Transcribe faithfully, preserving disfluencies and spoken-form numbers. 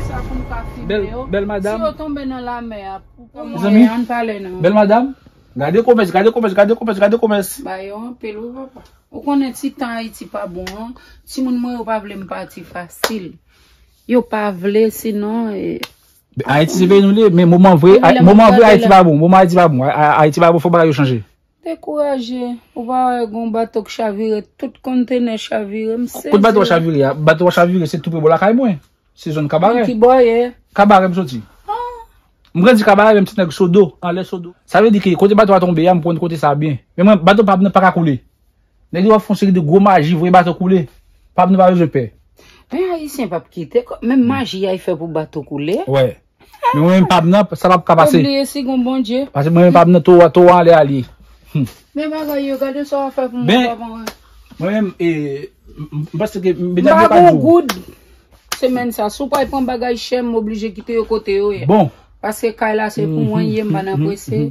Sa pou n ka filme yo. Bèl, bèl madam. Si yo tonbe nan lamè a, pou kòman ye, ann pale non. Bèl madam, gade komès, gade komès, gade komès, gade komès. Ba yo anpil wi papa. Ou konnen ti tan Ayiti pa bon an, timoun mwen yo pa vle m pati fasil. Yo pa vle, sinon, e, Ayiti se peyi nou li, men moman vre, moman vre Ayiti pa bon, moman Ayiti pa bon, Ayiti pa bon, fòk bagay yo chanje. Dekouraje, ou pa wè gon bato k chavire, tout kontenè chavire, m sezi. Kot bato a chavire a? Bato a chavire se tou pre bò lakay mwen. Se zòn Kabarè. Ki bò ye? Kabarè m soti. M grandi Kabarè, men m se nèg Sodo, anlè Sodo. Sa vle di ke kote bato a tonbe a, m konn kote sa byen. Men mwen, bato pa m nan pa ka koule. Nèg yo ap fè yon seri de gwo maji, voye bato koule. Pa m nan pa bezwen pè. Men Ayisyen p ap kite, menm maji a y fè pou bato koule. Wè. Men mwen menm pa m nan, sa p ap ka pase. Ou bliye si gon Bondye. Paske mwen menm pa m nan, towo a, towo a anlè a li ye. Men bagay yo, gade sa w ap fè pou mwen, papa mwen. Mwen menm, e, m, m panse ke medam yo pa di w. Goud. Semèn sa, si w pral pran bagay chè, m oblije kite yo kote yo ye. Bon. Paske kay la se pou mwen ye, m pa nan prese.